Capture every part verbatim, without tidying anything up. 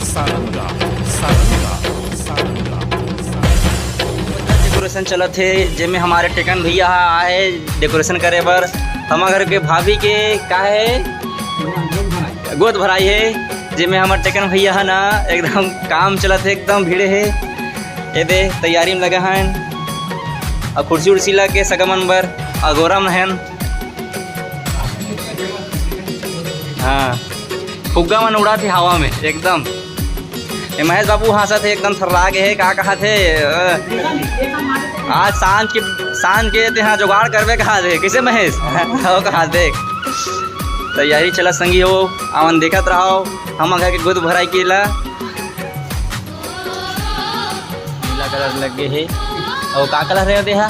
Saranga, Saranga, Saranga. Decoration चलत हे, जेमे हमारे टेकन भैया ह आए डेकोरेशन करे बर। हमर घर के भाभी के का हे, गोद भराई हे, जेमे हमर टेकन भैया ह ना एकदम काम चलत हे, एकदम भीड़े हे। ये दे तैयारी में लगे हैं, और कुर्सी उर्सी लग के सगमन बर अगोरा में हैं। हाँ, फुग्गा मन उड़ात हे हवा में एकदम। ए महेश बाबू हंसत हे, एकदम थर्रा गे हे, का कहत हे? अ, आज सांझ के, सांझ के तेहा जुगाड़ करबे कहत हे, कैसे महेश? हो कहत देख। तैयारी चलत संगी हो, आवन देखत रहो, हम घर के गोद भराई के ला। नीला कलर लग गे हे। अउ का कलर हे देहा?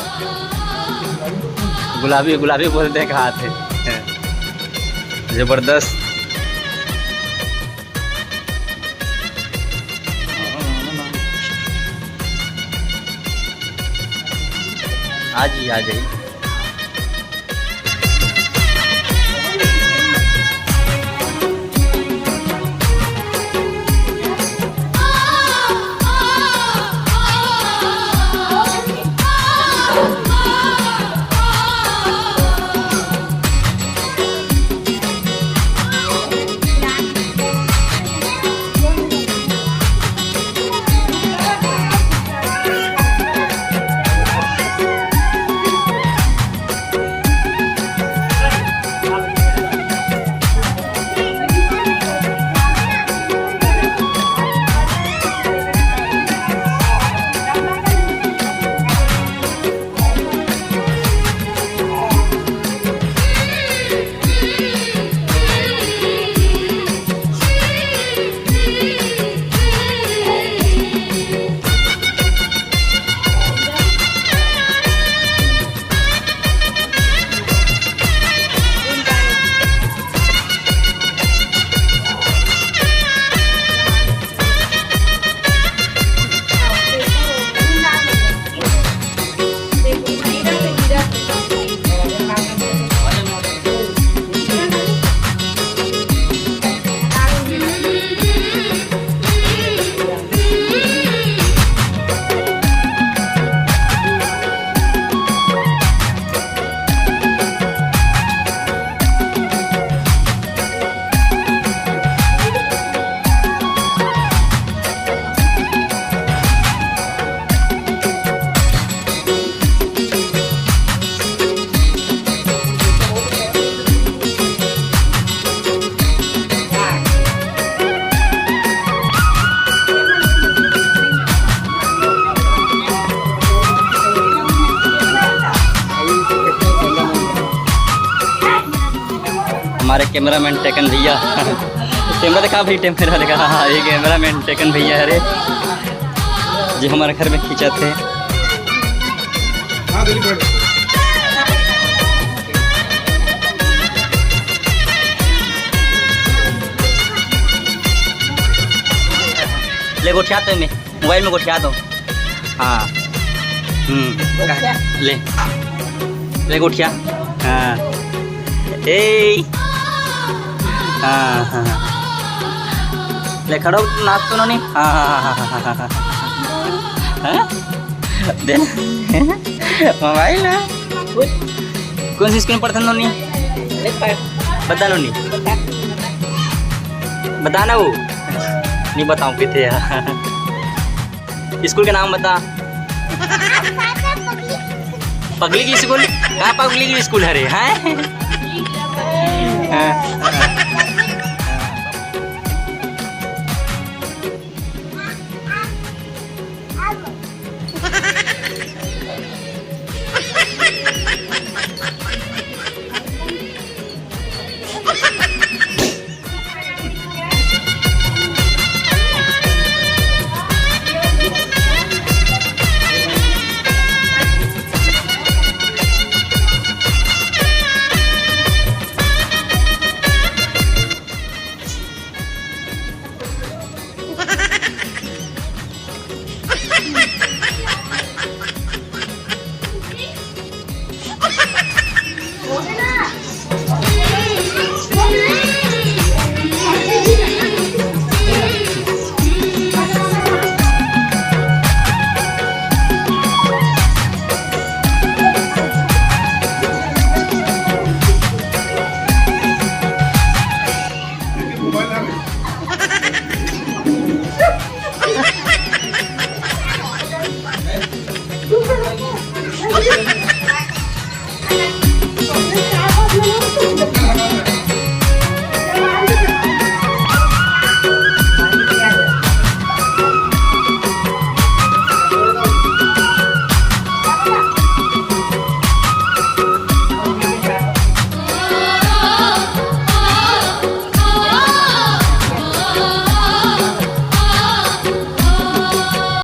गुलाबी, गुलाबी बोल दे कहत हे। जबरदस्त। आ जी, आ जाई। हमारे कैमरामैन टेकन भैया। कैमरा दिखा भाई, कैमरा दिखा। हाँ, ये कैमरामैन टेकन भैया हरे, जो हमारे घर में खींचत हे। ले गोठिया तो में, मोबाइल में गोठिया दो। हाँ। हम्म। ले। ले गोठिया। हाँ। ए। हाँ, हाँ। ले खड़ो, नाच तो नोनी। हाँ, हाँ, हाँ। हाँ? दे। मोबाइल है। कौन सी स्कूल में पढ़थन नोनी? बता नोनी। बता ना वो। नहीं बताऊँ किथे यार। स्कूल के नाम बता। पगली की स्कूल? कहाँ पगली की स्कूल हरे? हैं? हाँ।